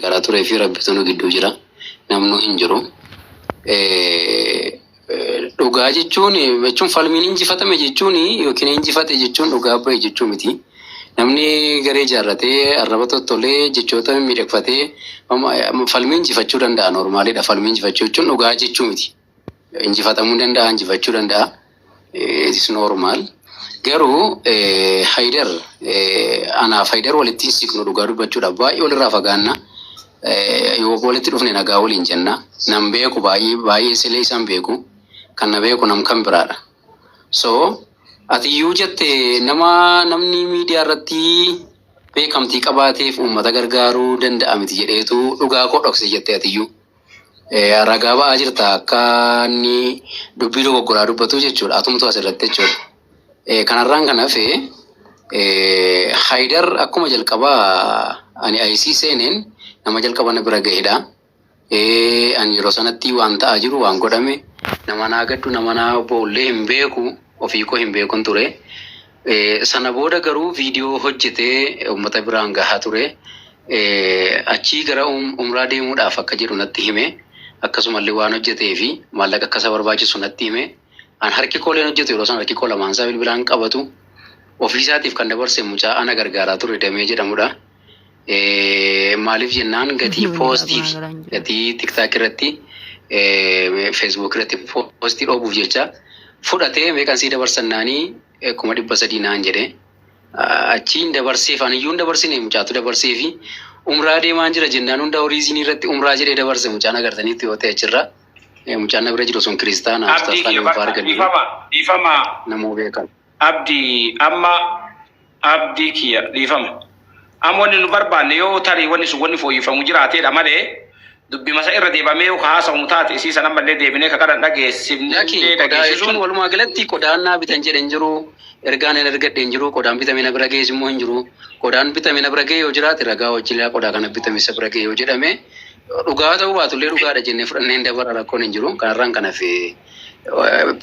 Gargaaraa turee fi Rabbitu nu gidduu jira. Namnu hin jiru. Dhugaa jechuun jechuun falmiin injifatame jechuun yookiin injifate jechuun dhugaa bahe jechuu miti. Namni garee ijaarratee arraba tottolee jechoota mimmiidhagfatee falmii injifachuu danda'a normaalidha. Falmii injifachuu jechuun dhugaa jechuu miti. Injifatamuu danda'a, injifachuu danda'a. It is normal. Garuu Haydar, anaaf Haydar walitti hin siqnu, dhugaa dubbachuudhaaf baay'ee walirraa fagaanna. Yoo walitti dhufne nagaa waliin jenna. Nan beeku, baay'ee baay'ee silee isaan beeku. Kan na beeku nam kan biraadha. So ati iyyuu jette nama namni miidiyaa irratti beekamtii qabaateef uummata gargaaruu danda'a miti jedheetu dhugaa koo dhokse jette ati iyyuu. Ragaa ba'aa jirta akka inni dubbii dogoggoraa dubbatu jechuudha. Atumtu asirratti jechuudha. Kanarraan kan hafe, Haydar akkuma jalqabaa ani IC seeneen nama jalqaba na bira gahedha. Ani yeroo sanatti waan ta'aa jiru, waan godhame, nama naa gaddu, nama naa bo'ullee hin beeku, ofii koo hin beekun ture. Sana booda garuu viidiyoo hojjetee uummata biraan gahaa ture. Achii gara umraa deemuudhaaf akka jedhu natti hime. Akkasumallee waan hojjetee fi maallaqa akka isa barbaachisu natti hime. An harki kooleen hojjetu yeroo sana harki koo lamaan isaa bilbilaan qabatu. Ofii isaatiif kan dabarse mucaa ana gargaaraa ture Damee jedhamudha. Maaliif jennaan gatii poostiiti. Gatii TikTok irratti, Facebook irratti poostii dhoobuuf jecha fudhatee meeqan sii dabarsannaanii 300,000 naan jedhe. Achiin dabarseef, ani iyyuu hin dabarsine, mucaatu dabarseefi umraa deemaan jira jennaan hunda horiizinii irratti umraa jedhee dabarse mucaan agartaniitti yoo ta'e achirra. Mucaan na bira jiru sun kiristaana. Abdii Ustaaz kiyya Xaaliin fa'aa bakka arganiiru. dhiifama dhiifama. Namuu beekan. Abdii, amma abdii kiyya, dhiifama. Amma wanni nu barbaanne yoo tarii wanni sun wanni fooyyeffamu jiraateedha malee dubbima isa irra deebamee yoo ka haasawamu taate isii san ammallee deebinee ka qaran Laki dhageessifnellee qodaa jechuun dhageessisuun walumaa galatti qodaan naa bitan jedhe hin jiru. Ergaan hin ergadhe hin jiru. Qodaan bitame na bira ga'es immoo hin jiru. Qodaan bitame na bira ga'e yoo jiraate ragaa wajjin qodaa kana bitame isa bira ga'e yoo jedhame dhugaa ta'uu baatullee dhugaadha jennee fudhannee hin dabara, rakkoon hin jiru. Kanarraan kan hafe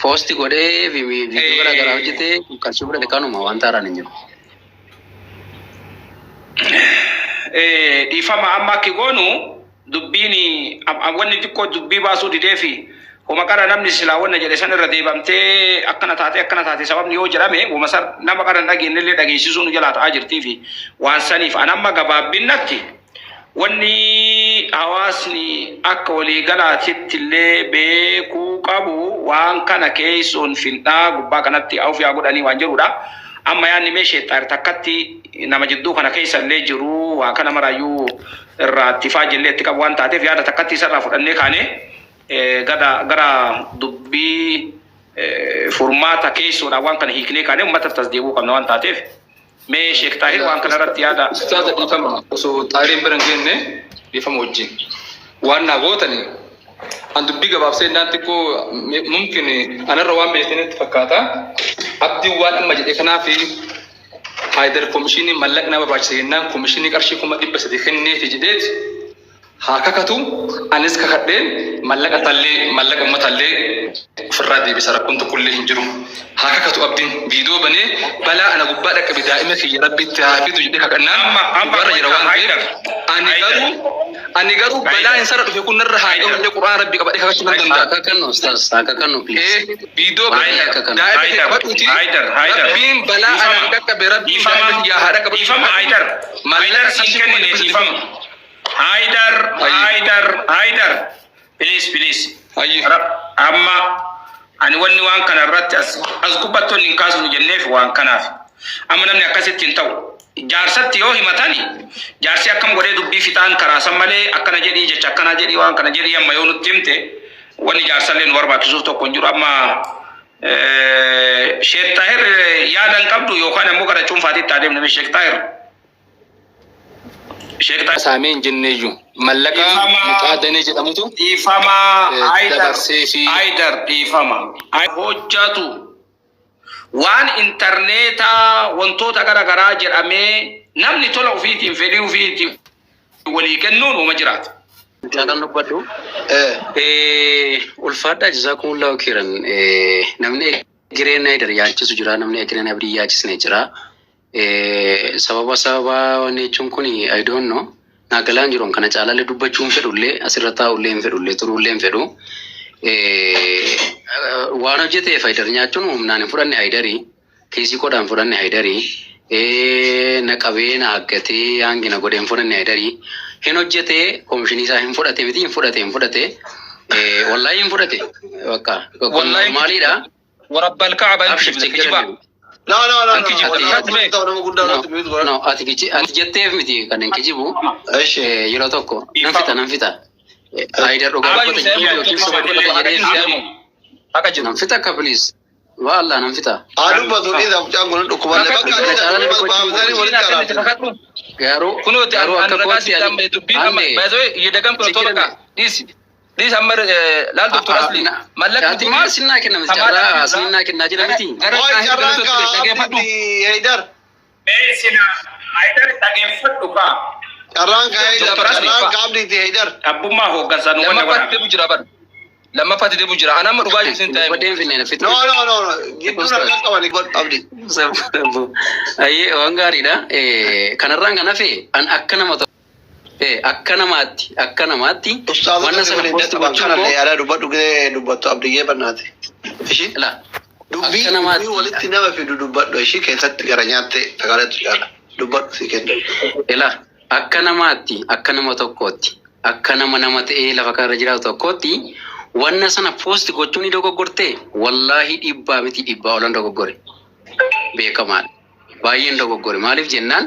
poosti godhee viidiyoo garaa garaa hojjetee qarshii fudhate, kanuma, wanta haaraan hin jiru. Dhiifama, amma akki goonu dubbiin wanni xiqqoo dubbii baasuu didee fi homa qara namni silaa wanna jedhe san irra deebamtee akkana taate akkana taate sababni yoo jedhame wama san nama qara hin dhageenyellee dhageessisuu nu jalaa ta'aa jirtii fi waan saniif an amma gabaabbinnatti wanni hawaasni akka waliigalaatitti illee beekuu qabu waan kana keessoon finxaa gubbaa kanatti awuf yaa godhanii waan jedhudha. Amma yaadni mee sheexxaar takkatti nama jidduu kana keessa illee jiru waa kana maraayyuu irraa itti faajillee itti qabu waan taateef yaada takkatti isarraa fudhannee kaanee gara gara dubbii furmaata keessoodhaan waan kana hiiknee kaanee uummatatti as deebi'uu qabna waan taateef mee Sheek Xaahir waan kana irratti yaada. Ustaaza, dhiifama, osoo xaahiriin bira hin geenne, dhiifama wajjin. Waan naa gootani an dubbii gabaabsee naan xiqqoo mumkin anarra waan beektanitti fakkaata. Abdiin waan amma jedhe kanaafi Haayidar komishinii mallaqa na barbaachisa jennaan komishinii qarshii 300,000 kenneefi jedheeti haa kakatu, anis kakadheen mallaqa tallee mallaqa uummatallee ofirraa deebisa, rakkoon tokkollee hin jiru. Haa kakatu Abdiin viidiyoo banee balaa ana gubbaa dhaqqabe daa'ima kiyya Rabbitti haa fidu jedhee kakannaan Amma amma dhugaarra jira waan ta'eef Haydar ani Haydar garuu ani garuu balaa Haydar insarra dhufe kun narra haa gahu Haydar jedhee Qur'aana Rabbii qabadhee kakachuu nan Haa danda'a. kakannu ustaaz, haa kakannu please. Ee, viidiyoo Wallahi banee haa kakannu. daa'ima kee Haydar qabadhuuti Haydar Haydar Rabbiin balaa dhiifama anaan dhaqqabe Rabbiin dhiifama daa'ima kiyyaa haa dhaqqabu dhiifama jedhee Haydar Haydar mallaqa siin qarshii kuma kennine dhibba sadii dhiifama Haydar Hayyi. Haydar Haydar, please, please. Hayyi. Amma ani wanni waan kana irratti as as gubbattoonni hin kaasnu jenneef waan kanaaf. Amma namni akkasitti hin ta'u. Jaarsatti yoo himatani jaarsi akkam godhee dubbii fixaan karaa san malee akkana jedhii jecha akkana jedhii waan kana jedhii amma yoo nutti himte wanni jaarsallee nu barbaachisuuf tokko hin jiru. Amma Sheek Tahir yaada hin qabdu yookaan ammoo gara cuunfaatitti adeemne. Sheek Tahir. Sheek Tahir. Saamee hin jenneeyyu. Mallaqa Dhiifama. mucaa Danee jedhamutu Dhiifama Haydar dabarsee fi Haydar, dhiifama. Hojjatu waan intarneetaa wantoota gara garaa jedhamee namni tola ofiitiin fedhii ofiitiin walii kennuun uuma jiraata. Mucaa dubbadhu. Ulfaadhaa, jazaakumullahu khairan. Namni egereen Haydar yaachisu jira, namni egereen Abdii yaachisne jira. Sababa sababa wanni jechuun kun I don't know. Naa galaan jiru kana caalaallee dubbachuu hin fedhullee, asirra taa'ullee hin fedhullee, turuullee hin fedhu. Waan hojjeteef Haydar nyaachuun humnaan hin fudhanne Haydarii, kiisii kodhaan fudhanne Haydarii, na qabee na haggatee hangi na godhee hin fudhanne Haydarii. Hin hojjetee komishinii isaa hin fudhate miti, hin fudhate, hin fudhate. Wallaahi hin fudhate. Bakka kun Wallaahi normaaliidha. Warabbal Kaaba hin Abshir kijibde chiggir kijibaa. jiru. No, no, no, An no. kijibu. Ati Katme. Nama guddaa no irratti mute godha. No, ati jetteef miti kan hin kijibu. Eshi. Yeroo tokko nan fixa, nan fixa. Haydar dhugaa Dhugaa dubbata jiru jechuuf yookiin soba dubbata haqa jedhee jiru seemu. Haqa jiru. nan fixa akka please. Waa Allah nan fixa. Haa dubbatu, dhiisa, mucaan kun dhukkuballee. Bakka Kana caalaa dubbachuu baafsanii walitti araarsan. Kakadhu. Garuu Kunuuti garuu an akka ragaa kootti sitti ani amma dubbiin amma ande baay'ee yedagam kun chiggir tola dhiisi. Dhiisi amma laal Doktor Asli. Mallaqni Ati maal sinnaa kenna miti, carraa sinnaa kennaa jira miti. Gara Oi, Xaahir carraan Galatootti kaa dhageeffadhu. Abdiitti Heydar. Mee sina Haydar dhageeffadhu kaa. Carraan kaa Heydar. Doktor Asli. Carraan kaa Abdiitti Heydar. Abbummaa hooggansaa nu wanna Lammaffaatti godha. deebi'u jira bara. Lammaffaatti deebi'u jira. Ani amma dhugaa jiru sin ta'e. Dubbadheen finne na fixe. No, no, no, no. Gidduu ragaa qabani Abdi. Ayyee, waan gaariidha. Kanarraan kan hafe an akka nama akka namaatti Ustaazota wanna sana waliin post dadhaban gochuun kanallee koo yaada dubbadhu, gee dubbattu Abdiyyee bannaati. Ishii la dubbii akka namaatti dubbii walitti nama fidu dubbadhu, ishii keessatti gara nyaattee sagaleetu caala. Dubbadhu si kenna. Ila akka namaatti, akka nama tokkootti, akka nama nama ta'ee lafa kanarra jiraatu tokkootti, wanna sana post gochuun ni dogoggortee, wallaahi dhibbaa miti dhibbaa olan dogoggore, beekamaadha. Baay'een dogoggore. Maaliif jennaan,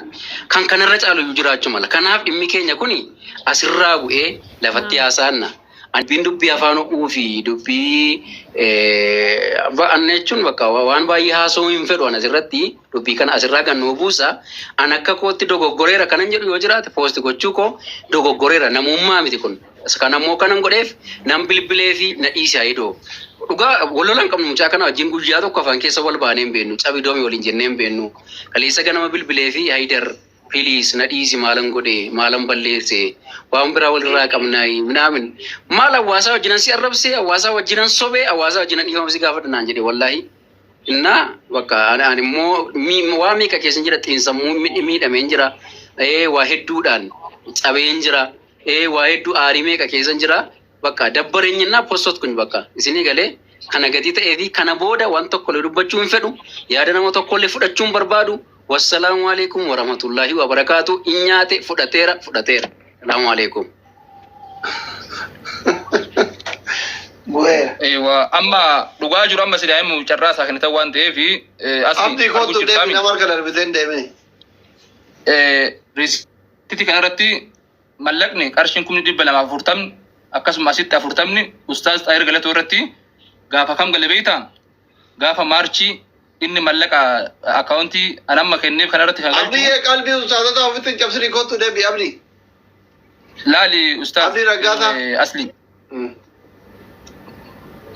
kan kanarra caalu iyyuu jiraachuu mala. Kanaaf dhimmi keenya kuni asirraa bu'ee lafatti haasa'anna. Dubbiin dubbii afaan o'uu fi dubbii anna jechuun bakka waan baay'ee haasa'uu hin fedhu. An asirratti dubbii kana asirraa kan nuu buusa. An akka kootti dogoggoreera kanan jedhu yoo jiraate, post gochuu koo dogoggoreera, namummaa miti kun. Kan ammoo kanan godheef nan bilbilee fi na dhiise hayidoo. Dhugaa wal lola hin qabnu mucaa kana wajjin, guyyaa tokko afaan keessa wal baanee hin beeknu, cabi doomii waliin jennee hin beeknu. Kaleessa ganama bilbilee fi "Haydar, please na dhiisi, maalan godhe, maalan balleesse, waan biraa walirraa qabnaayi minaamin, maal hawaasaa wajjinan si arrabsee, hawaasaa wajjinan sobee, hawaasaa wajjinan dhiifama si gaafadha" naan jedhe wallaahi. Innaa bakka ani immoo waa meeqa keessa jira, xiinsammuu miidhameen jira, waa hedduudhaan cabeen jira, waa hedduu aarii meeqa keessa jira, bakka dabbareenyinaa postot kun bakka isinii galee kana gadi ta'ee fi kana booda waan tokkollee dubbachuu hin fedhu, yaada nama tokkollee fudhachuu hin barbaadu. Wassalaamu alaikum warahmatullahi wabarakaatu. In nyaate, fudhateera, fudhateera. Salaamu alaikum. Bu'eera. Eewa, amma dhugaa jiru amma si daa'imu carraa isaa kennitan waan ta'eef asli Abdii arguu kootu deemi, jirtaami. nama harka darbitee hin deemini. Riisitii kanarratti mallaqni qarshiin 240,000 akkasuma asitti 40 Ustaaz Xaahir Galatoo irratti gaafa kam gale beektaa? Gaafa Maarchii inni mallaqa akkaawuntii an amma kenneef kanarratti kan galchu. Abdiyyee, qalbii ustaazota ofitti hin cabsini, kootu deebi Abdii. Laali Ustaaz Abdii Raggaasaa. Asli.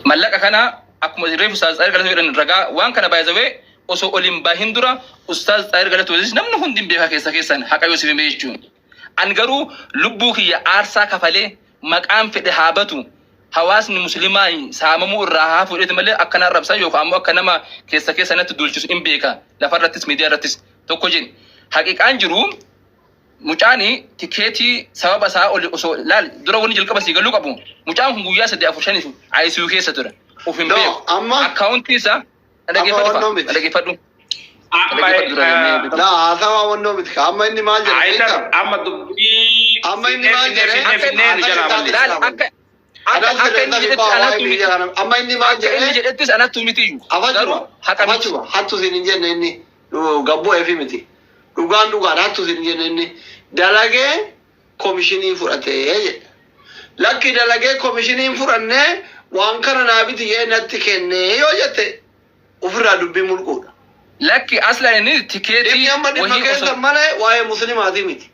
Mallaqa kana akkuma reefu Ustaaz Xaahir Galatoo jedhan ragaa waan kana baay'isawee osoo oliin bahin dura Ustaaz Xaahir Galatoo namni hundi hin beekaa keessa keessan haqa yoo siif hime jechuun. An garuu lubbuu kiyya aarsaa kafalee maqaan fedhe haa batu, hawaasni muslimaa saamamuu irraa haa fuudheeti malee akka na arrabsan yookaan ammoo akka nama keessa keessa natti duulchisu hin beeka, lafarrattis miidiyaa irrattis tokko jedhe. Haqiqaan jiru mucaani tikeetii sababa isaa oli osoo laal dura wanni jalqaba sii galuu qabu, mucaan kun guyyaa sadii afur shaniif ICU keessa ture, of hin No, beeku. amma Akkaawuntii isaa amma dhaggeeffadhu wannoo fa'a miti. dhaggeeffadhu. Amma Dhaggeeffadhu dura. Na haasawaa wannoo miti. Amma inni maal jedhe Haydar beektaa? amma dubbii Amma inni maal finnee jedhe? finnee finnee nu jalaa Akka balleessa. Laal akka inni jedhetti anattu miti. Amma inni maal Akka inni jedhe? jedhettis anattu miti iyyuu. Afachuma Garuu haqa miti. afachuma hattu siin hin jenne inni gabboo eefi miti. Dhugaan dhugaan hattu siin hin jenne, inni dalagee komishinii fudhatee jedhe. Lakki, dalagee komishinii hin fudhannee, waan kana naa biti jee natti kennee yoo jette ofirraa dubbii mulquudha. Lakki, aslaan inni tikeetii Dhimmi amma dhimma wahii keessa osoo malee waa'ee musliimaati miti.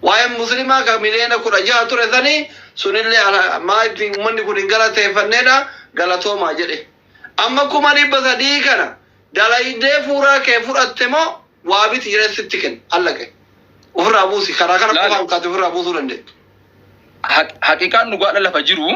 Waa'ee musliimaa kan 16,000,000 ture sanii sunillee maa itti uummanni kun hin galateeffanneedha, galatoomaa jedhe. Amma 300,000 kana dalaydee fuuraa kee fudhatte moo waa biti jedhee sitti kenna allaqe. Ofirraa buusi, karaa kana Laali. qofaan kaate ofirraa buusuu dandeettu. Haqiqaan dhugaadha lafa jiru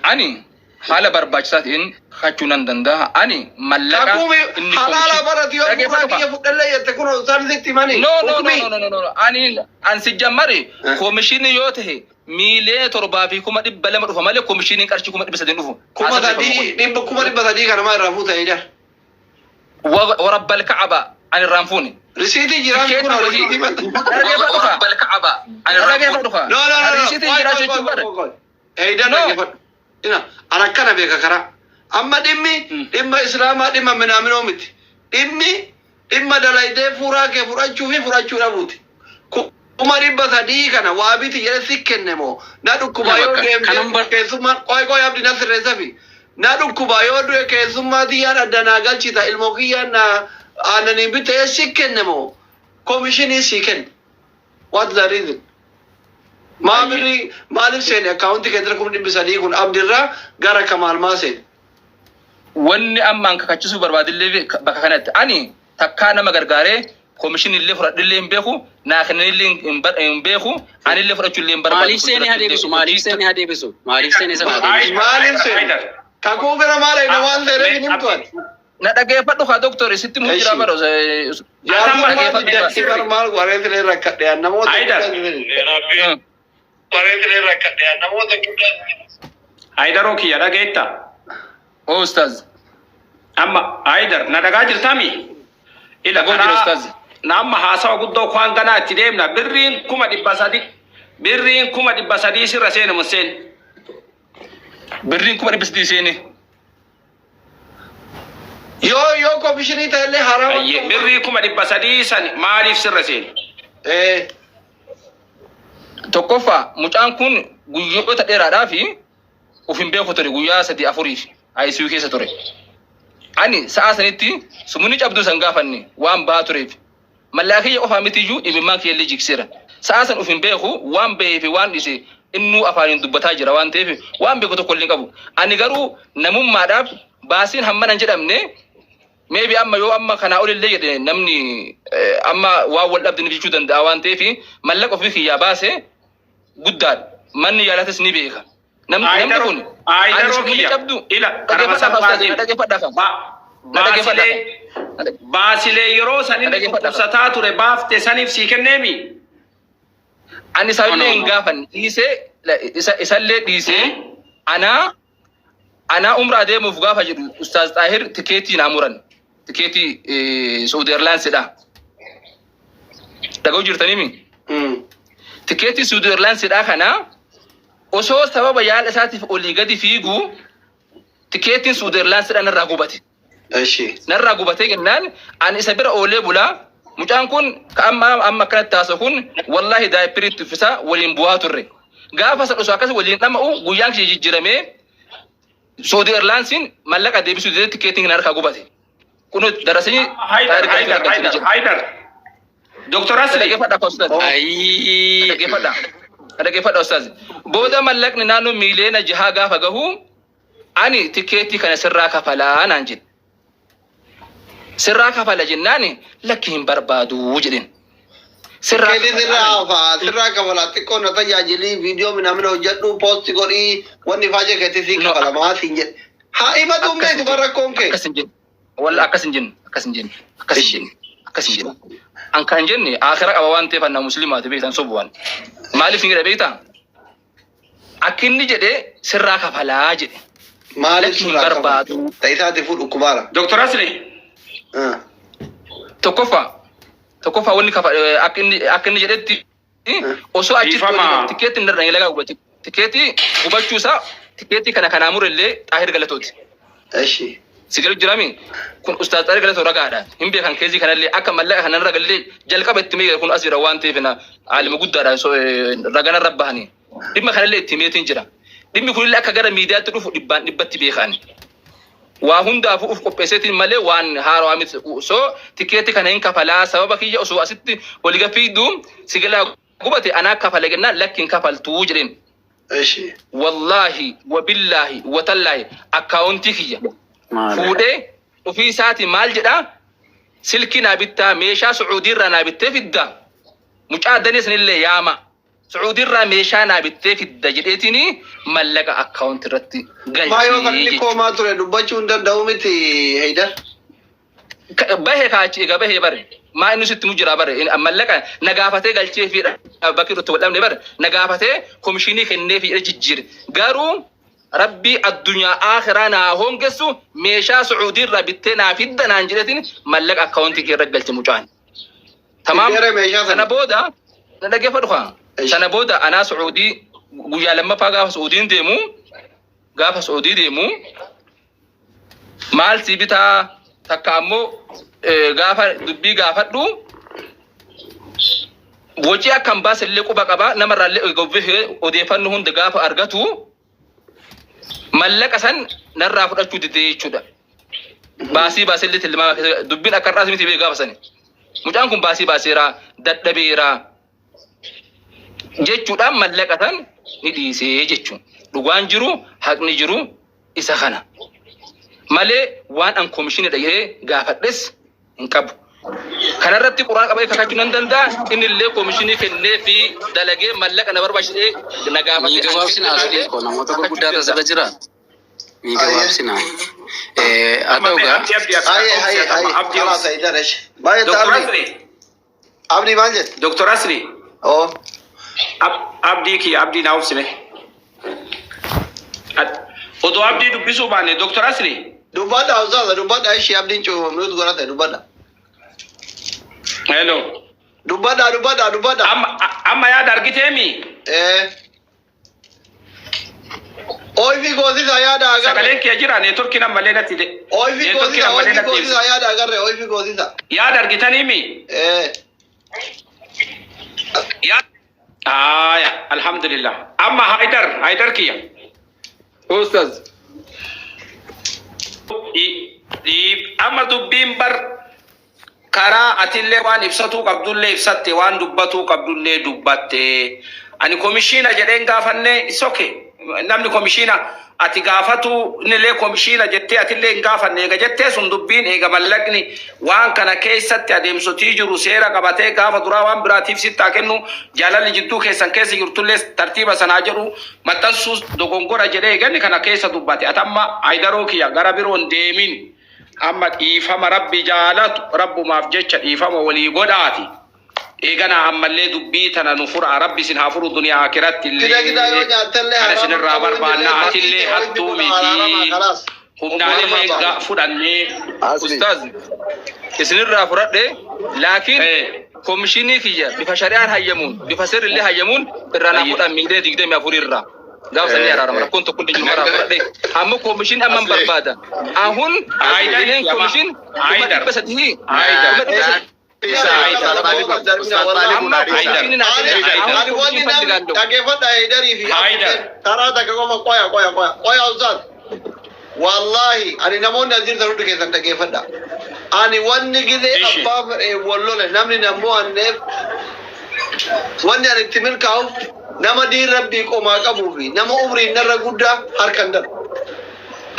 ani Haala barbaachisaa ta'een kakachuu nan danda'a. Ani mallaqa Kakuu inni halaala komishin barati yoo dhaggeeffadhu fuuraa kaa. kiyya fudhallee jette kun isaan sitti himani. No, no, no, Hukmii. no, no, no, no. Ani an si jammare komishinii yoo ta'e 7,200,000 dhufa malee komishiniin qarshii 300,000 dhufu. Kuma Haa sirreeffamu sadii kun. dhibba 300,000 kanamaa irraa fuutanii jira. Warabbal ka'aba ani irraan fuune. Risiitii jiraan kun Tikeetii wahii. risiitii maxxansa. Dhaggeeffadhu kaa. Dhaggeeffadhu kaa. No, no, no, no. Risiitiin Qoy, jiraa qoy, jechuun qoy, bara. qoy, qoy. Eeydan No. dhaggeeffadhu. Ina, an akkana beeka karaa. Amma dhimmi dhimma Islaamaa dhimma minaaminoo miti. Dhimmi dhimma dalaydee fuuraa kee fudhachuu fi fudhachuu dhabuuti. 300,000 kana waa biti jedhe si kenne moo na dhukkubaa yoo Bakka deemtee kanan bar keessummaan qoy qoy abdi na sirreessafi. Na dhukkubaa yoo du'e keessummaa tiyyaan adda naa galchita ilmoo kiyyaan na aannaniin bitte si kenne moo komishinii si kenne. What the reason? Maa birrii maaliif seene akkaawuntii keetti 300,000 kun abdirraa gara kamaal maa seene? Wanni ammaan kakachisuu barbaadillee bakka kanatti ani takkaa nama gargaaree komishinii illee fudhadhillee hin beeku, naa kennanillee hin beeku, anillee fudhachuu illee hin barbaadu. Maaliif seenee haa deebisu? Maaliif seenee haa deebisu? Maaliif seenee sana haa deebisu? Maaliif seene? Kakuu bira maal eegna waan seeneef hin himtu ati. Na dhaggeeffadhu kaa doktori sitti muu jira Eshi. bara. Jaarsa maal Dhaggeeffadhu kaa. didatti bar maal wareetilee rakkadhe namoota Haydar. guddaa wareetilee rakkadhe namoota guddaa. Haydaroo kiyya dhageetta. Oo ustaaz. Amma Haydar na dhagaa jirtami? Ila Dhagoo jira karaa ustaaz. na amma haasawa guddoo kwaan ganaa itti deemna birriin 300,000 birriin 300,000 sirra seene mun seene. Birriin 300,000 seene. Yoo yoo komishinii ta'ellee haraama. Ayyee birrii 300,000 san maaliif sirra seene? Eh. Tokkoffaa mucaan kun guyyoota dheeraadhaa fi of hin beeku ture guyyaa sadii afuriif ICU keessa ture. Ani sa'a sanitti sumuni cabduu san gaafanne waan bahaa tureef. Mallaa kiyya qofaa mitiyyuu imimmaan kiyyallee jigseera. Sa'a san of hin beeku waan bahee fi waan dhise innuu afaaniin dubbataa jira waan ta'eef waan beeku tokko illee hin qabu. Ani garuu namummaadhaaf baasiin hammana hin jedhamne maybe amma yoo amma kanaa olillee jedhe namni amma waan wal dhabde ni jechuu danda'a waan ta'eef mallaqa ofii kiyyaa baase guddaadha. Manni yaalatis ni beeka. Namni kun ani Aydaroo sumuni kiyya cabdu ila karama dhaggeeffadhaa salphaa ustaaz deema. dhaggeeffadhaa kam. Na dhaggeeffadhaa Baasilee kam. baasilee yeroo san Na inni dhaggeeffadhaa kam. dhukkubsataa ture baafte saniif sii kenneemi. Ani No, isallee no, hin no. gaafanne dhiisee isallee dhiisee anaa anaa umraa deemuuf gaafa jedhu Ustaaz Xaahir tikeetii naa muran. Tikeetii Saudi Airlinesidha. Dhaga'u jirtanii Tikeetii Saudi Airlinesidha kana osoo sababa yaala isaatiif olii gadi fiigu tikeetiin Saudi Airlinesidha narraa gubate. Eshi. Narraa gubatee jennaan ani isa bira oolee bulaa mucaan kun ka amma amma akkanatti haasa'u kun wallaahi daayippirii itti uffisaa waliin bu'aa turre. Gaafa san osoo akkas waliin dhama'u guyyaan kiyya jijjiiramee Saudi Airlinesiin mallaqa deebisuu didee tikeetiin harkaa gubate. Kun darasanii Haydar Haydar Haydar Haydar. Doktor Asli. Dhaggeeffadha akka ustaaz. Ayii. Dhaggeeffadha. Dhaggeeffadha ustaaz. Booda mallaqni naannoo 6 miiliyoona gaafa gahu ani tikeetii kana sirraa kafalaa naan jedhe. Sirraa kafala jennaan lakki hin barbaadu jedheen. Sirraa Tikeetii sirraa hafaa sirraa kafalaa xiqqoo na tajaajilii viidiyoo minamina hojjedhu post godhii wanni faajee keetii sii No. kafala maa siin jedhe. Haa himatu hin beeku bara rakkoon kee. Akkas hin jenne. Walla akkas hin jenne. Akkas hin jenne. Akkas hin jenne. Akkas hin jenne. An kan jenne akira qaba waan ta'eef anna musliimaati beektan sobu waan. Maaliif hin jedhe beektaa? Akka inni jedhe sirraa kafalaa jedhe. Maaliif Lakki hin sirraa kafala? barbaadu. Ta'isaati fuudhu kubaara. Doktor Asli. Tokkoffaa wanni kafa akka inni jedhetti osoo achitti Dhiifama. tikeetti hin darran lagaa gubate tikeetii gubachuu isaa tikeetii kana kanaa murellee Xaahir Galatooti. Eshi. Si galu jirami kun ustaaz Xaahir Galatoo ragaadha. Hin beekan keezii kanallee akka mallaqa kanarra gallee jalqaba itti mee kun as jira waan ta'eef na aalima guddaadha raganarra bahanii. Dhimma kanallee itti meetiin jira. Dhimmi kunillee akka gara miidiyaatti dhufu dhibbaan dhibbatti beekan. Waa hundaafuu uf qopheesseetiin malee waan haarawaa miti. So tikeetii kana hin kafalaa sababa kiyya osoo asitti olii gafiiddu si galaa gubate anaa kafale jennaan lakki hin kafaltuu jedheen. Eshi. Wallaahi wabillaahi watallaahi akkaawuntii kiyya fuudhee ofii isaatii maal jedhaa silkii naa bittaa meeshaa Sucuudiirraa naa bittee fiddaa mucaa danee sanillee yaama. Sucuudirraa meeshaa naa bittee fidda jedheetiin mallaqa akkaawunti irratti Maa yoo galchee kan inni jechuudha. koomaa ture dubbachuu hin danda'u miti Heydar. Bahee kaachi egaa bahee bare maa inni sitti mu jira bare mallaqa na gaafatee galchee fi bakki irratti wal dhabne bare na gaafatee komishinii kennee fi jijjiire garuu rabbii addunyaa akhiraa naa hongessu meeshaa Sucuudiirraa bittee naa fidda naan jedheetiin mallaqa akkaawuntii kee irra galche mucaan. Tamaam. Fiddeera meeshaa Sana sana. booda na dhaggeeffadhu kaa. Ishi. Sana booda anaa Sucuudii guyyaa lammaffaa gaafa Sucuudii deemu maal si bitaa takka ammoo gaafa dubbii gaafadhu wocii akka hin baase illee quba qaba namarraa illee odeeffannoo hunda gaafa argatu mallaqa san narraa fudhachuu didee jechuudha. Baasii baasee illee tilmaama keessa dubbiin akka har'aas miti gaafa sani. Mucaan kun baasii baaseera, dadhabeera jechuudhaan mallaqa san ni dhiisee jechuun. Dhugaan jiru, haqni jiru isa kana. Malee waan an komishinidha jedhee gaafadhes hin qabu. Kanarratti quraan qabee kakachuu nan danda'a. Inni illee komishinii kennee fi dalagee mallaqa na barbaachisee na Ni gaafatee an gabaabsina kennee asii koo namoota kakachuu gurguddaatu danda'a. asirra jira. Ni gabaabsina. Haa ta'u gaa. Abdi, Abdi, Haye haye haye. Abdi, Kalaas Heydar eshi. Baay'ee Dr. Abdi. Asri, Abdi maal jette? Dr. Asri, Oo. Abdii kiyya, Abdii naa obsime. Odoo Abdii dubbisuu baanne, Dr. Asri, Dubbadha ustaaza, dubbadha ishee abdiin cuufamnuutu godhate dubbadha. Hello. Dubbadha, dubbadha, dubbadha. Amma yaada argiteemi? Eh. Ooyifii goosisa yaada agarre. Sagaleen kiyya jira, neetworkiin ammallee natti de. Ooyifii Neetworkiin goosisa, ammallee ooyifii natti goosisa yaada agarre, ooyifii goosisa. Yaada argitaniimi? Eh. Yaada. Aya, alhamdulillah. Amma Haidar, Haidar kiyya. Ustaz. Amma dubbiin bar karaa atillee waan ibsatuu qabdullee ibsatte, waan dubbatuu qabdullee dubbatte. Ani komishiina jedheen gaafanne, it's okay. Namni komishiina ati gaafatu innillee komishiina jettee atillee hin gaafanne eega jettee sun dubbiin eega mallaqni waan kana keessatti adeemsotii jiru seera qabatee gaafa duraa waan biraatiif sittaa kennu jaalalli jidduu keessan keessa jirtullee tartiiba sanaa jedhu maxxansuu dogongora jedhee eeganni kana keessa dubbate. Ati amma Haydaroo kiyya gara biroon deemin, amma dhiifama rabbi jaalatu rabbumaaf jecha dhiifama walii godhaati. Eegana ammallee dubbii tana nu fura, rabbi isin haa furu duniyaa akiratti Kida kida yoo illee. nyaattallee Kana isinirraa haraama barbaanna, atillee hattuu miti. Kalaas. Humnaalillee fudhannee. Ustaz. Isinirraa fudhadhe laakiin komishinii kiyya bifa shari'aan hayyamuun bifa seerrillee hayyamuun irraa naa fudhan miiliyoona 24 irraa. Gaafa sanii araarama rakkoon tokko illee jiru irraa fudhadhe. Ammoo komishinii amma hin barbaada. Ahun Haidar, ineen komishin kuma Haidar. 300 Haidar. 300,000. Amma komishinii naa kenna. Ahun Ani wanni komishinii namni falligaallo. dhaggeeffadha Haydarii fi Haydar. karaa takka qofa qoya qoya qoya qoya ustaaz. Wallaahi ani namoonni as jirtan hundi keessan dhaggeeffadha. Ani wanni gizee Ishi. abbaa fedhe wal lole namni nammoo anneef wanni ani itti milkaa'uuf nama diin rabbii qomaa qabuu fi nama umriin narra guddaa harka hin darbu.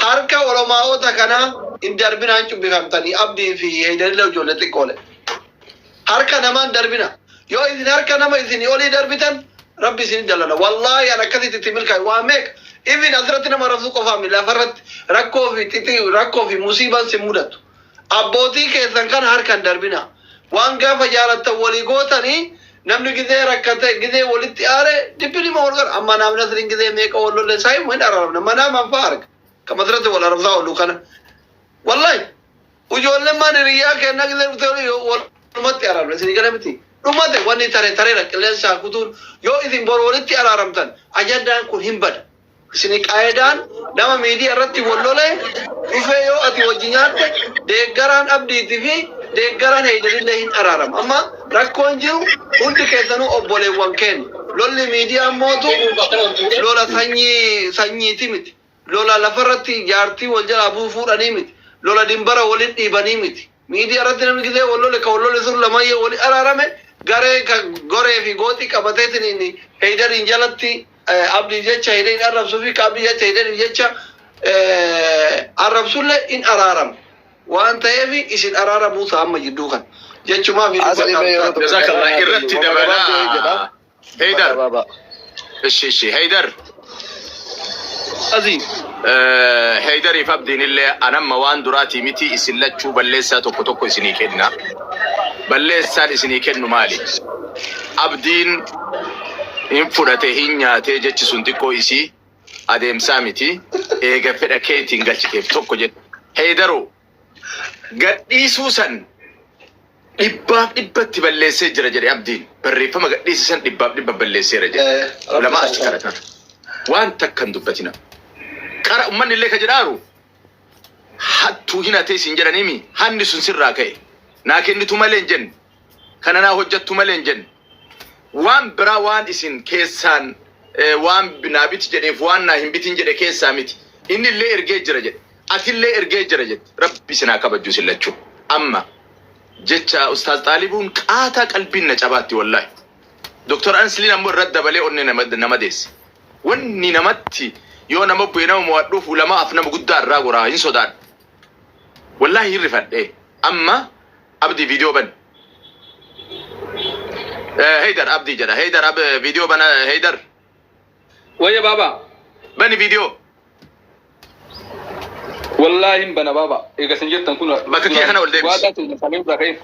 Harka olomaa'ota kanaa hin darbinaan cubbifamtanii Abdii fi Haydarillee ijoollee xiqqoole. Harka namaan darbina. Yoo isin harka nama isin olii darbitan rabbi isin dallana. Wallaahi an akkasitti itti milkaa'e waa meeqa. Ifin asirratti nama rafsuu qofaa mi lafarratti rakkoo fi xixii rakkoo fi musiibaan sin mudatu. Abbootii keessan kana harka hin darbina. Waan gaafa jaalattan walii gootanii namni gizee rakkate gizee walitti aare dibbinima wal gara. Amma naaf Nasriin gizee meeqa wal lolle saayii hin araaramne manaa manfaa arga. Kan asirratti wal arabsaa oolu kana. Wallahi ijoolleen maan hiriyyaa kennaa gizee dhuftee walumatti araarame isin gala miti. Dhumate wanni tare tareera qilleensaa kutuun yoo isin bor walitti araaramtan ajandaan kun hin bada. Isin qaayidaan nama miidiyaa irratti wal lolee dhufee yoo ati wajji nyaatte deeggaraan Abdiitii fi deeggaraan Heeydalillee hin araaramu. Amma rakkoon jiru hundi keessanuu obboleewwan keenya. Lolli miidiyaa mootu lola sanyii sanyiiti miti. Lola lafarratti jaartii wal jalaa fuudhanii miti. Lola dimbara waliin dhiibanii miti. Miidiyaa irratti namni gisee wal lole ka wal lole sun lamayyee wali araarame garee ka goree fi gooxii qabateetiin Heydariin jalatti Abdii jecha Heydariin arrabsuu fi ka Abdii jecha Heydariin jecha arrabsullee in araarama. Waan ta'eef isin araaramuu isaa amma jidduu kana. Jechumaa fi Asli mee yeroo tokko Jazakallah irratti dabalaa. Heydar. Baaba. Ishi ishi Heydar. Azii. Heydariif Abdiin illee anamma waan duraatii miti, isin lachuu balleessaa tokko tokko isinii kenna. Balleessaan isinii kennu maali? Abdiin hin fudhate, hin nyaatee, jechi sun xiqqoo isii adeemsaa miti. Eega fedha keetiin galchiteef tokko jedhe. Heydaroo, gadhiisuu san 100% balleessee jira jedhe Abdiin. Barreeffama gadhiisisan 100% balleesseera jedhe. Ulamaa achi kadhatan. Waan takka hin dubbatina. Qara ummanni illee ka jedhaaru hattuu hin hatee siin jedhaniimi, hanni sun sirraa ka'e. Naa kennitu malee hin jenne. Kana naa hojjettu malee hin jenne. Waan biraa waan isin keessaan waan naa biti jedheef waan naa hin bitin jedhe keessaa miti. Inni illee ergee jira jedhe. Atillee ergee jira jette. Rabbi isin haa kabajju isin lachuu. Amma jecha Ustaaz Xaalibuun qaataa qalbiin na cabaatti wallaahi. Dr. Ansliin ammoo irratti dabalee onnee nama deesse. Wanni namatti yoo nama bu'e nama mo'adhuuf ulamaaf nama guddaa irraa goraa hin sodaadhu. Wallaahi hin rifadhee. Amma Abdii, viidiyoo bani. Heydar, Abdii jedha. Heydar, viidiyoo bana Heydar. Wayya baaba. Bani viidiyoo. Wallaahi hin bana baaba. Eega isin jettan kun. Bakka kee kana ol deebisi. Waadaa keenya samii irraa ka'e.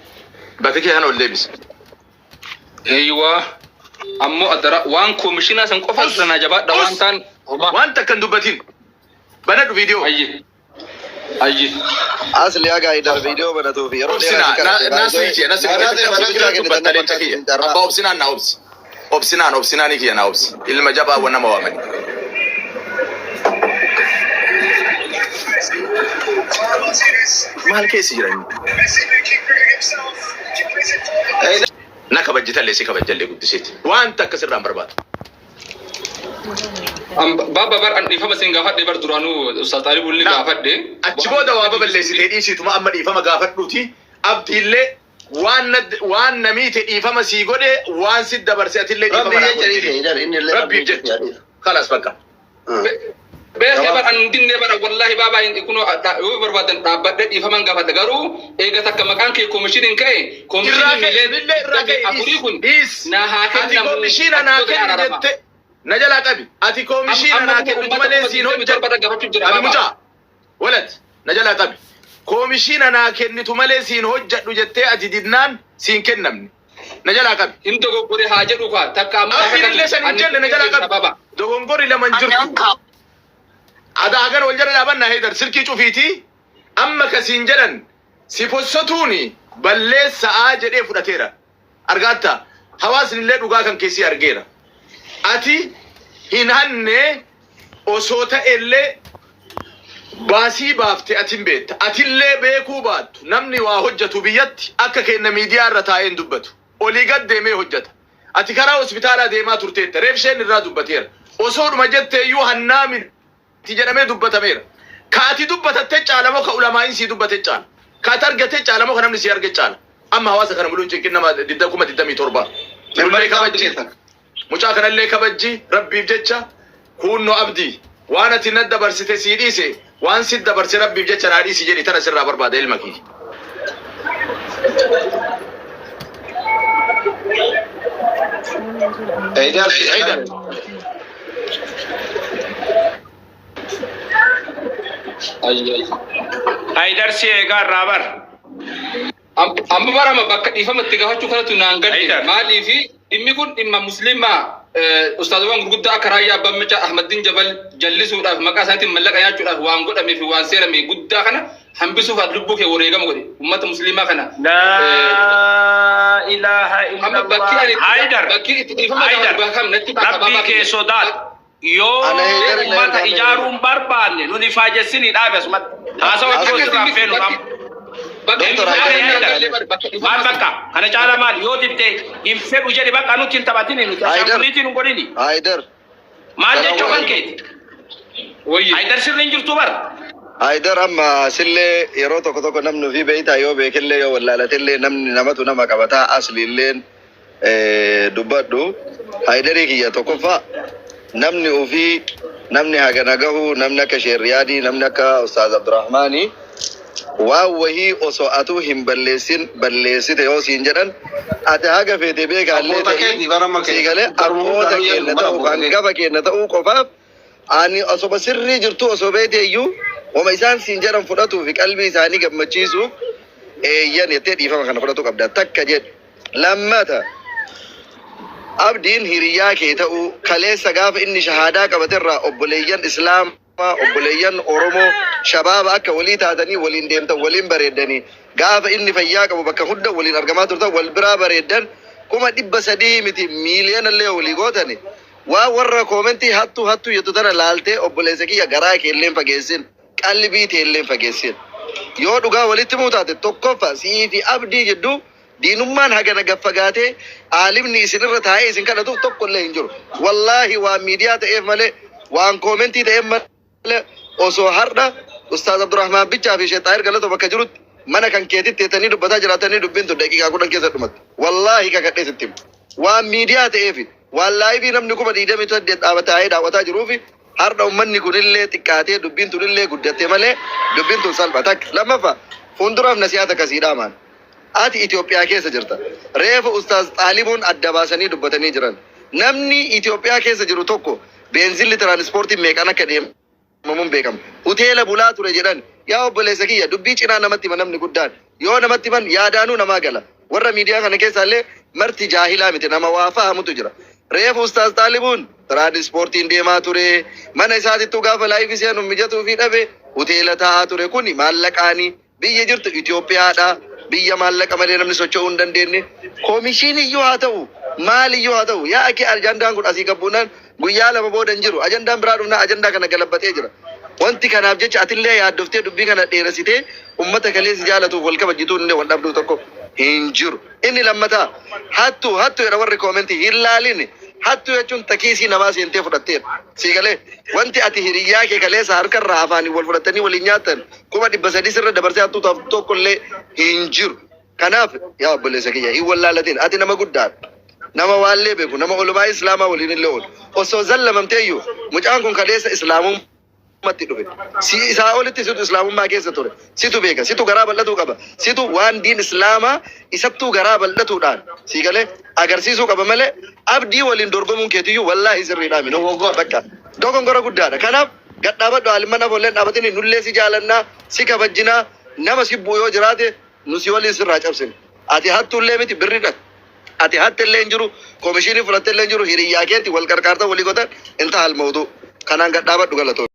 Bakka kee kana ol deebisi. Eeyyawaa. Ammoo addara waan koomishinaa san qofa irra naa jabaadha waan ta'an. Waan takka hin dubbatin. Banadhu viidiyoo. Ayyi. Ayyi. Asli haga Haydar viidiyoo banatuuf yeroo Obsinaa dheeraa si kadhate. Nasrii kiyya, nasrii kiyya dubbatta leenca kiyya. Abbaa obsinaan naa obsi. Obsinaan, obsinaanii kiyya naa obsi. Ilma jabaa wa nama waamani. Maal keessa jira inni? Na kabajjitallee si kabajjallee guddiseeti. Waan takka sirraan barbaadu. Baaba, bar an dhiifama isin gaafadhe bar, duraanuu Ustaaz Xaalibuun gaafadhe. Achi booda waa baballeessitee dhiisiituma amma dhiifama gaafadhuuti. Abdiillee waan namiite dhiifama sii godhe, waan si dabarse atillee dhiifama Rabbi naa jecha godhi. dhiise Haydar, inni illee Rabbiif jecha. Kalas, bakka. Beekee bar an dinne bara, wallaahi baaba, hin kunoo yoo barbaadan dhaabbadhe dhiifaman gaafadha, garuu eega takka maqaan kee koomishiniin ka'e Irraa koomishiniin ka'e, illee irraa ka'e, 400 kun dhiis. na haa Ati kennamu. koomishiina naa kenni jette na jalaa qabi. Ati koomishiina naa kennitu malee siin hojjedhu. Gaafachuu jira Abi baaba. mucaa walad na jalaa qabi. Koomishiina naa kennitu malee siin hojjedhu jettee ati didnaan siin kennamne. Na jalaa qabi. Hin dogoggore haa jedhu kaa takka ammoo. Abdiin illee san hin jenne, na jalaa qabi. Baaba. Dogongorri lama hin jirtu. Adaa hagan wal jala dhaabannaa Heydar, silkii cufiitii amma kasiin jedhan si possotuuni balleessa'aa jedhee fudhateera. Argaatta, hawaasni illee dhugaa kan keessi argeera. Ati hin hanne, osoo ta'ellee baasii baafte ati hin beekta. Atillee beekuu baattu, namni waa hojjetu biyyatti akka kenna miidiyaa irra taa'ee hin dubbatu. Olii gad deemee hojjeta. Ati karaa hospitaalaa deemaa turteetta. Reefsheen irraa dubbateera. Osoodhuma jettee iyyuu hannaa miti jedhamee dubbatameera. Ka ati dubbatatte caala moo ka ulamaa'iin sii dubbate caala? Ka ati argate caala moo ka namni sii arge caala? Amma hawaasa kana muluun cinqin nama 27,000. Nullee kabajji. Mucaa kanallee kabajji rabbiif jecha. Kuunnoo Abdii, waan ati na dabarsite sii dhiise, waan si dabarse rabbiif jecha naa dhiisi jedhi, tana sirraa barbaada ilma kiyya. Haydar. Haydar. Ayyi ayyi. Haydar si eegaa irraa bar. Amma barama bakka dhiifama itti gaafachuu kanatu naan galle. Haydar. Maaliifi dhimmi kun dhimma musliimaa, ustaazawwan gurguddaa akka Raayyaa Abbaa Macaa, Ahmadiin Jabal jallisuudhaaf, maqaa isaatiin mallaqa nyaachuudhaaf waan godhamee fi waan seerame guddaa kana hambisuuf ati lubbuu kee wareegama godhe ummata musliimaa kana. Laa ilaaha Amma bakki ani illallah. Haydar. bakki itti dhiifama Haydar. gaafatu bakka natti bakka Rabbii baabaa kee kiyya. sodaadhu. Yoo Ana Haydar illee ummata irraa ijaaruun barbaanne nuni faajessinii dhaabe asumatti. Haasawa Akka biroo sirraa isin feenu bakki amma. bakki Doktor itti Haydar. dhiifama naan galle bakka dhiifama. Maal bakka kana caala maal yoo dibde hin fedhu jedhi, bakka nutti hin taphatini, nuti Haydar. ashaanguliitiin hin godhini. Haydar. Maal jechuu kan keeti? Wayyi. Haydar, sirri hin jirtu bar. Haydar, amma sillee yeroo tokko tokko namni ofii beeytaa yoo beekillee yoo wallaalatillee namni namatu nama qabataa asliilleen dubbadhu. Haydarii kiyya, tokkoffaa namni ofii, namni hagana gahu, namni akka Sheerriyaadii, namni akka Ustaaz Abdurrahmaanii Waan wahii osoo atuu hin balleessin balleessite yoo siin jedhan ati haga feete beekaallee Abboota ta'ii keeti bara amma sii keessa. galee Garuma abboota hundaanuu jedhu keenna bara ta'uu abboota keeti. hangafa keenna ta'uu qofaaf ani osoma sirrii jirtu osoo beete iyyuu wama isaan siin jedhan fudhatuu fi qalbii isaanii gammachiisuuf eeyyan jettee dhiifama kana fudhatuu qabda takka jedhe. Lammata abdiin hiriyyaa kee ta'uu kaleessa gaafa inni shahaadaa qabaterraa obboleeyyan islaamaa obboleeyyan Oromoo shabaaba akka walii taatanii waliin deemtan waliin bareeddanii gaafa inni fayyaa qabu bakka hunda waliin argamaa turtan wal biraa bareeddan 300,000 miti miiliyoona illee walii gootani waan warra koomentii hattuu hattuu jettu tana laaltee obboleessa kiyya garaa kee illee hin fageessin qalbii tee illee hin fageessin. Yoo dhugaa walitti himuu taate tokkoffa sii fi abdii jidduu diinummaan hagana gad fagaatee aalimni isinirra taa'ee isin kadhatu tokko illee hin jiru. Wallaahi waan miidiyaa ta'eef malee waan koomentii ta'eef malee osoo har'a Ustaaz Abdurrahmaan Bichaa fi Sheekh Xaahir Galatoo bakka jirutti mana kan keetitti teettanii dubbataa jiraatanii dubbiin tun daqiiqaa 10 keessa dhumatti. Wallaahi kakadhee sitti hima. Waan miidiyaa ta'eefi waan laayivii namni 28,000 dhaaba taa'ee daawwataa jiruufi har'a ummanni kunillee xiqqaatee dubbiin tunillee guddatte malee dubbiin tun salpha. Takka. Lammaffaa fuulduraaf nasihaa takka sii dhaamaan. Ati Itoophiyaa keessa jirta. Reefu Ustaaz Xaalibuun adda baasanii dubbatanii jiran. Namni Itoophiyaa keessa jiru tokko beenzilli tiraanispoortiin meeqaan akka deemamuun beekama. Hoteela bulaa ture jedhan. Yaa obboleessa kiyya dubbii cinaa namatti hima namni guddaan. Yoo namatti himan yaadaanuu namaa gala. Warra miidiyaa kana keessaa illee marti jaahilaa miti nama waa fahamutu jira. Reefu Ustaaz Xaalibuun tiraanispoortiin deemaa ture. Mana isaatittuu gaafa laayivii seenu mijatuufii dhabe hoteela taa'aa ture. Kuni maallaqaani. Biyya jirtu Itoophiyaadha. Biyya maallaqa malee namni socho'uu hin dandeenye. Komishiiniyyuu haa ta'u maaliyyuu haa ta'u yaa akii ajandaan kun asii gabbuunaan guyyaa lama booda hin jiru. Ajandaan biraa dhufnaa ajandaa kana galabbatee jira. Wanti kanaaf jecha atillee yaaddoftee dubbii kana dheeressitee ummata kalee si jaalatuuf wal kabajjituu inni wal dhabduu tokko hin jiru. Inni lammataa hattuu hattuu jedha warri koomentii hin laalin. Hattuu jechuun takiisii namaa seentee fudhatteedha. Sii galee wanti ati hiriyyaa kee kaleessa harkarraa afaaniin wal fudhattanii waliin nyaattan 300,000 sirra dabarsee hattuu taaf tokko illee hin jiru. Kanaaf yaa obboleessa kiyya hin wallaalatin ati nama guddaadha. Nama waallee beeku nama olumaa islaamaa waliin illee oolu. Osoo zallamamteeyyuu mucaan kun kaleessa islaamummaatti dhufe. Si isaa olitti situ islaamummaa keessa ture. Situ beeka. Situ garaa bal'atuu qaba. Situ waan diin islaamaa isattuu garaa bal'atuudhaan sii galee agarsiisuu qaba malee abdii waliin dorgomuun keetiyyuu wallaahi sirriidhaa miti. Dogoggora. Bakka dogongora guddaadha. Kanaaf gad dhaabadhu aalimman afoolleen dhaabatini nullee si jaalannaa si kabajjinaa nama si bu'u yoo jiraate nu si waliin sirraa cabsina. Ati hattuullee miti birridha. Ati hatte illee hin jiru, komishinii fudhatte illee hin jiru, hiriyyaa keetti wal qarqaarta walii gootan intaha al mawduu. Kanaan gad dhaabadhu galatoomi.